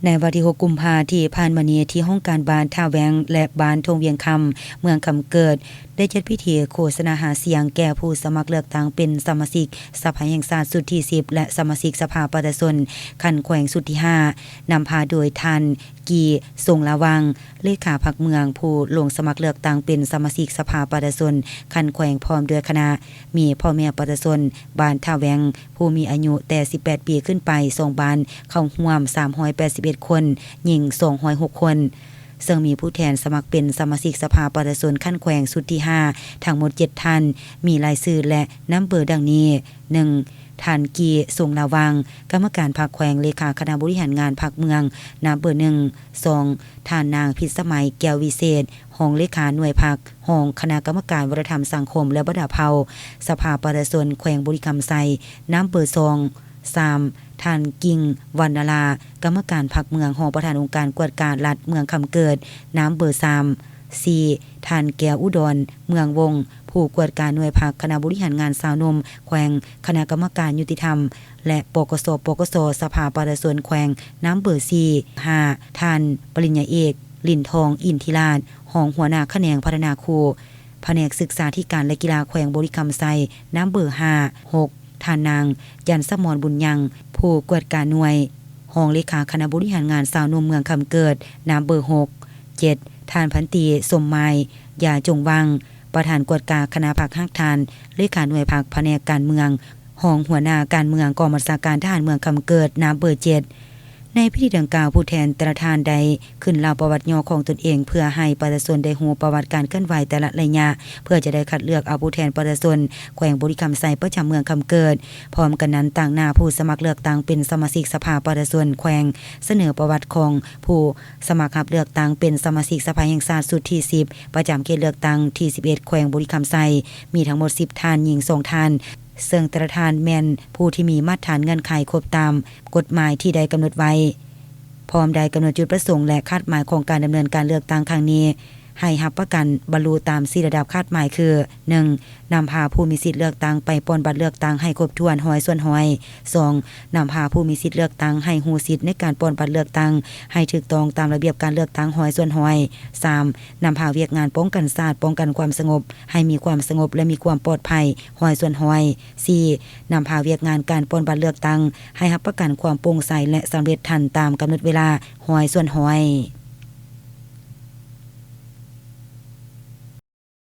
ໃນວັນທີຫົກ ກຸມພາທີ່ຜ່ານມານີ້ ທີ່ຫ້ອງການບ້ານທ່າແວງ ແລະ ບ້ານທົ່ງວຽງຄຳ ເມືອງຄຳເກີດ ໄດ້ຈັດພິທີໂຄສະນາຫາສຽງແກ່ຜູ້ສະໝັກເລືອກຕັ້ງເປັນສະມາຊິກສະພາແຫ່ງຊາດຊຸດທີສິບ ແລະ ສະມາຊິກສະພາປະຊາຊົນຂັ້ນແຂວງຊຸດທີຫ້າ ນຳພາໂດຍທ່ານ ກີ່ ຊົງລາວັງ ເລຂາພັກເມືອງ ຜູ້ລົງສະໝັກເລືອກຕັ້ງເປັນສະມາຊິກສະພາປະຊາຊົນຂັ້ນແຂວງ ພ້ອມດ້ວຍຄະນະ, ມີພໍ່ແມ່ປະຊາຊົນບ້ານທ່າແວງ ຜູ້ມີອາຍຸແຕ່ສິບແປດປີຂຶ້ນໄປ ສອງບ້ານ ເຂົ້າຮ່ວມສາມຮ້ອຍແປດສິບເອັດຄົນ, ຍິງສອງຮ້ອຍຫົກຄົນ, ເຊິ່ງມີຜູ້ແທນສະໝັກເປັນສະມາຊິກສະພາປະຊາຊົນຂັ້ນແຂວງຊຸດທີຫ້າ ທັງໝົດເຈັດທ່ານ, ມີລາຍຊື່ ແລະ ນຳເບີດັ່ງນີ້: ໜຶ່ງ ທ່ານ ກີ່ ຊົງລາວັງ ກຳມະການພັກແຂວງ, ເລຂາຄະນະບໍລິຫານງານພັກເມືອງ ນຳເບີໜຶ່ງ, ສອງ ທ່ານນາງ ພິດສະໄໝ ແກ້ວວິເສດ ຮອງເລຂາໜ່ວຍພັກ, ຮອງຄະນະກຳມະການວັດທະນະທຳສັງຄົມ ແລະ ບັນດາເຜົ່າ ສະພາປະຊາຊົນແຂວງບໍລິຄຳໄຊ ນຳເບີສອງ, ສາມ ທ່ານ ກິ່ງ ວັນນະລາ ກຳມະການພັກເມືອງ, ຮອງປະທານອົງການກວດກາລັດເມືອງຄຳເກີດ ນຳເບີສາມ, ສີ່ ທ່ານ ແກ້ວອຸດອນ ເມືອງວົງ ຜູ້ກວດກາໜ່ວຍພັກຄະນະບໍລິຫານງານຊາວໜຸ່ມແຂວງ ຄະນະກຳມະການຍຸຕິທຳ ແລະ ປກສ ປກສ ສະພາປະຊາຊົນແຂວງ ນຳເບີສີ່, ຫ້າ ທ່ານ ປະລິນຍາເອກ ລິນທອງ ອິນທິລາດ ຮອງຫົວໜ້າຂະແໜງພັດທະນາຄູ ພະແນກສຶກສາທິການ ແລະ ກິລາແຂວງບໍລິຄຳໄຊ ນຳເບີຫ້າ, ຫົກ ທ່ານນາງ ຈັນສະໝອນ ບຸນຍັງ ຜູ້ກວດກາໜ່ວຍ ຮອງເລຂາຄະນະບໍລິຫານງານຊາວໜຸ່ມເມືອງຄຳເກີດ ນຳເບີຫົກ, ເຈັດ ທ່ານ ພັນຕີ ສົມໝາຍ ຢາຈົງວັງ ປະທານກວດກາຄະນະພັກຮາກຖານ ເລຂາໜ່ວຍພັກພະແນກການເມືອງ ຮອງຫົວໜ້າການເມືອງກອງບັນຊາການທະຫານເມືອງຄຳເກີດ ນຳເບີເຈັດ. ໃນພິທີດັ່ງກ່າວ, ຜູ້ແທນແຕ່ລະທ່ານໄດ້ຂຶ້ນເລົ່າປະຫວັດຫຍໍ້ຂອງຕົນເອງ ເພື່ອໃຫ້ປະຊາຊົນໄດ້ຮູ້ປະຫວັດການເຄື່ອນໄຫວແຕ່ລະໄລຍະ ເພື່ອຈະໄດ້ຄັດເລືອກເອົາຜູ້ແທນປະຊາຊົນແຂວງບໍລິຄຳໄຊປະຈຳເມືອງຄຳເກີດ. ພ້ອມກັນນັ້ນ, ຕາງໜ້າຜູ້ສະໝັກເລືອກຕັ້ງເປັນສະມາຊິກສະພາປະຊາຊົນແຂວງ ສະເໜີປະຫວັດຂອງຜູ້ສະໝັກຮັບເລືອກຕັ້ງເປັນສະມາຊິກສະພາແຫ່ງຊາດຊຸດທີສິບ ປະຈຳເຂດເລືອກຕັ້ງທີສິບເອັດ ແຂວງບໍລິຄຳໄຊ ມີທັງໝົດສິບທ່ານ, ຍິງສອງທ່ານ, ເຊິ່ງແຕ່ລະທ່ານແມ່ນຜູ້ທີ່ມີມາດຖານເງື່ອນໄຂຄົບຕາມກົດໝາຍທີ່ໄດ້ກຳນົດໄວ້, ພ້ອມໄດ້ກຳນົດຈຸດປະສົງ ແລະ ຄາດໝາຍຂອງການດຳເນີນການເລືອກຕັ້ງຄັ້ງນີ້ ໃຫ້ຮັບປະກັນບັນລຸຕາມສີ່ລະດັບຄາດໝາຍຄື: ໜຶ່ງ ນຳພາຜູ້ມີສິດເລືອກຕັ້ງໄປປ່ອນບັດເລືອກຕັ້ງໃຫ້ຄົບຖ້ວນຮ້ອຍສ່ວນຮ້ອຍ, ສອງ ນຳພາຜູ້ມີສິດເລືອກຕັ້ງໃຫ້ຮູ້ສິດໃນການປ່ອນບັດເລືອກຕັ້ງໃຫ້ຖືກຕ້ອງຕາມລະບຽບການເລືອກຕັ້ງຮ້ອຍສ່ວນຮ້ອຍ, ສາມ ນຳພາວຽກງານປ້ອງກັນຊາດ, ປ້ອງກັນຄວາມສະຫງົບ ໃຫ້ມີຄວາມສະຫງົບ ແລະ ມີຄວາມປອດໄພຮ້ອຍສ່ວນຮ້ອຍ, ສີ່ ນຳພາວຽກງານການປ່ອນບັດເລືອກຕັ້ງໃຫ້ຮັບປະກັນຄວາມໂປ່ງໃສ ແລະ ສຳເລັດທັນຕາມກຳນົດເວລາຮ້ອຍສ່ວນຮ້ອຍ.